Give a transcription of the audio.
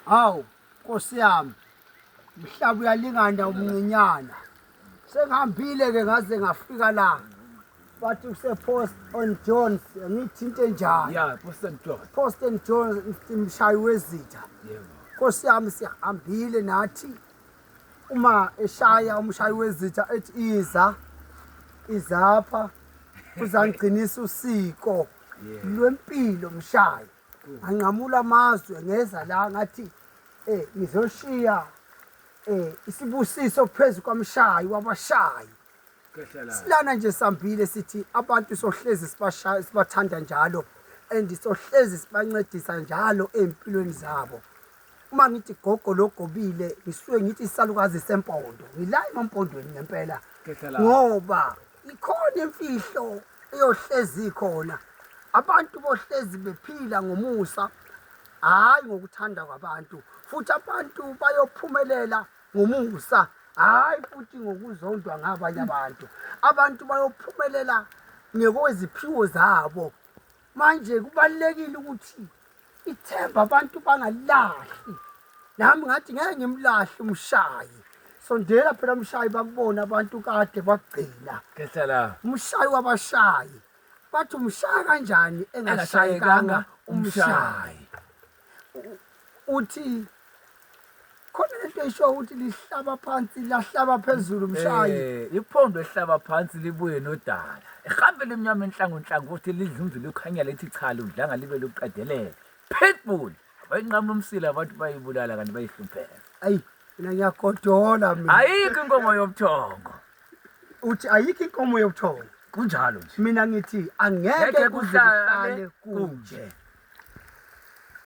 Hawu Nkosi yami, mhlaba uyalingana umncinyana. Sengihambile ke ngaze ngafika la. Bathi kuse Post on Jones, ngithi into enjani? Yeah, Post and Jones. Post and Jones imshayi wezitha. Yebo. Nkosi yami sihambile nathi uma eshaya umshayi wezitha ethi iza izapha uzangigcinisa usiko lwempilo mshayi. Nganqamula amazwe ngeza la ngathi eh ngizoshiya eh isibusiso phezu kwamshayi wabashayi. Silana nje sambile sithi abantu sohlezi sibashaya sibathanda njalo and sohlezi sibancedisa njalo empilweni zabo. Uma ngithi gogo logobile ngisuke ngithi isalukazi sempondo. Ngila emampondweni ngempela. Ngoba ikhona imfihlo eyohlezi ikhona. Abantu bohlezi bephila ngomusa hhayi ngokuthanda kwabantu futhi abantu bayophumelela ngomusa hhayi futhi ngokuzondwa ngabanye abantu. Abantu bayophumelela ngekweziphiwo zabo. Manje kubalulekile ukuthi ithemba abantu bangalahli. Nami ngathi ngeke ngimlahle umshayi. Sondela phela umshayi bakubona abantu kade bakugcina. Kehla la. Umshayi wabashayi. Bathi umshaya kanjani engashayekanga umshayi. Uthi khona lento esho ukuthi lihlaba phansi lahlaba phezulu umshayi. Eh, iphondo ehlaba phansi libuye nodaka. Ehambe limnyama enhlangu nhlangothi lidlundlu likhanya lethi cha ludlanga libe luqedelele. Pitbull. Bayinqamula umsila abantu bayibulala kanti bayihlupheka. Ayi mina ngiyagodola mina. Ayikho inkomo yobuthongo. Uthi ayikho inkomo yobuthongo. Kunjalo nje. Mina ngithi angeke Ngeke kuze kuhlale kuhlale kunje.